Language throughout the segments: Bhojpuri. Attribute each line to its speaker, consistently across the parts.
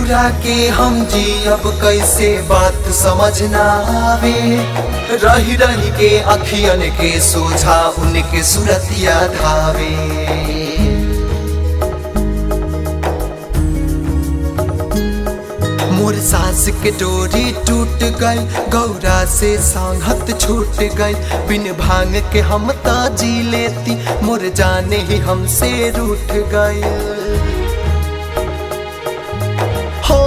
Speaker 1: गौरा के हम जी अब कैसे बात समझ ना आवे, रही रही के अखियन के सोझा उनके सुरतिया धावे। मोर सास के डोरी टूट गई, गौरा से सांगत छूट गई, बिन भांग के हम ताजी लेती, मोर जाने ही हमसे रूठ गई। हो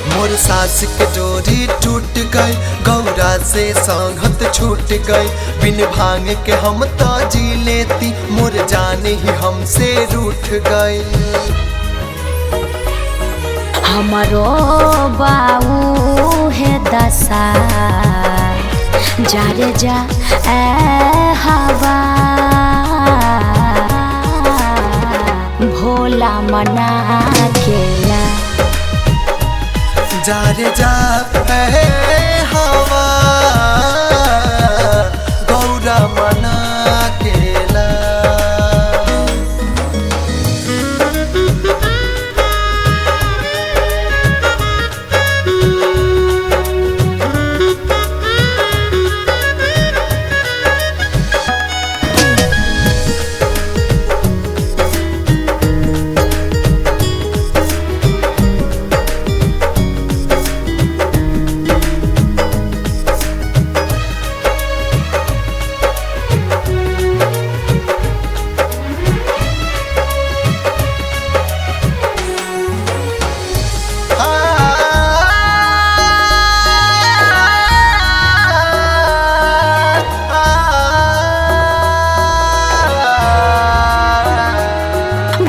Speaker 1: मोर सास के डोरी टूट गई, गौरा से सांगत छूट गई, बिन भांग के हम ताजी लेती, मोर जाने ही हमसे रूठ गई।
Speaker 2: हमरो बाऊ है दशा, जा रे जा ए हवा, भोला मना केला।
Speaker 1: जा रे जा ए हवा, गौरा मना केला।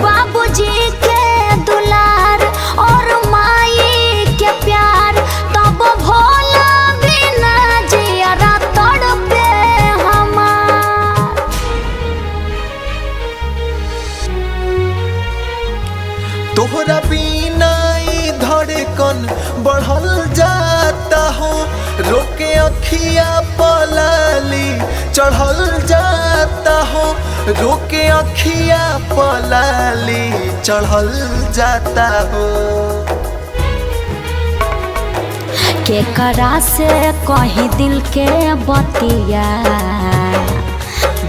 Speaker 2: बाबूजी के दुलार और माई के प्यार, तब भोला बिना जियरा तड़पे हमार।
Speaker 1: तोहरा बिना ई धड़कन बढ़ल जाता हो, रोके अखिया पलाली चढ़ल जाता हो, रोके अखिया पलाली चढ़ल जाता हो।
Speaker 2: केकरा से कहीं दिल के बतिया,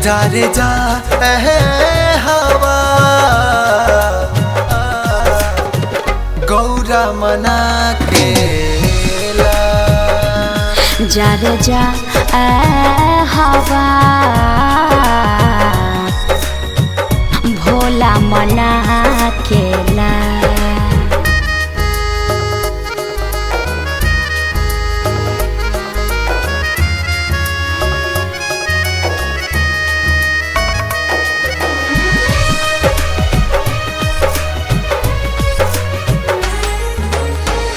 Speaker 1: जा रे जा ए हवा, गौरा मना केला।
Speaker 2: जा रे जा ए हवा, भोला मना केला।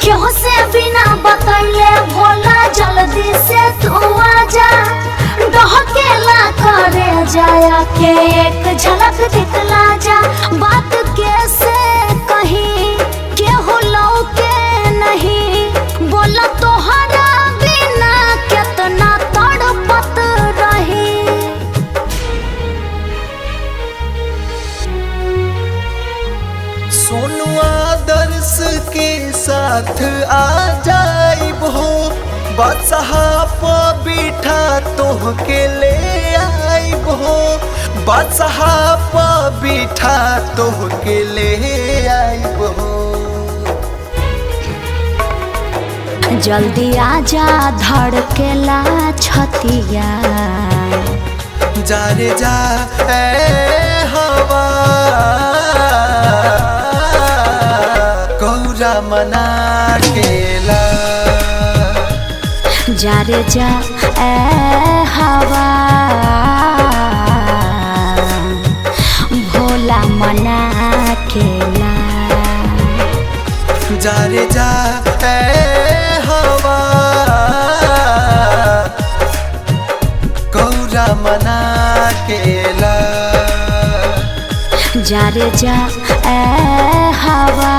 Speaker 2: क्यों से बिना बतैले भोला जल्दी से तू आजा, डहकेला करे जाया के एक झलक दिखला जा। बात कैसे कही केहू लौके नहीं, बोला तोहरा बिना केतना तड़पत रही।
Speaker 1: सोनू आदर्श के साथ आ जाइब हो, बसहा प बिठा तोह के ले आइब हो, बसहा प बिठा तोह के ले आइब हो।
Speaker 2: जल्दी आजा धड़केला छतिया,
Speaker 1: जा रे जा ए हवा, गौरा मना केला।
Speaker 2: जा रे जा ए हवा, भोला मना केला।
Speaker 1: जा रे जा ए हवा, गौरा मना केला।
Speaker 2: जा रे जा ए हवा।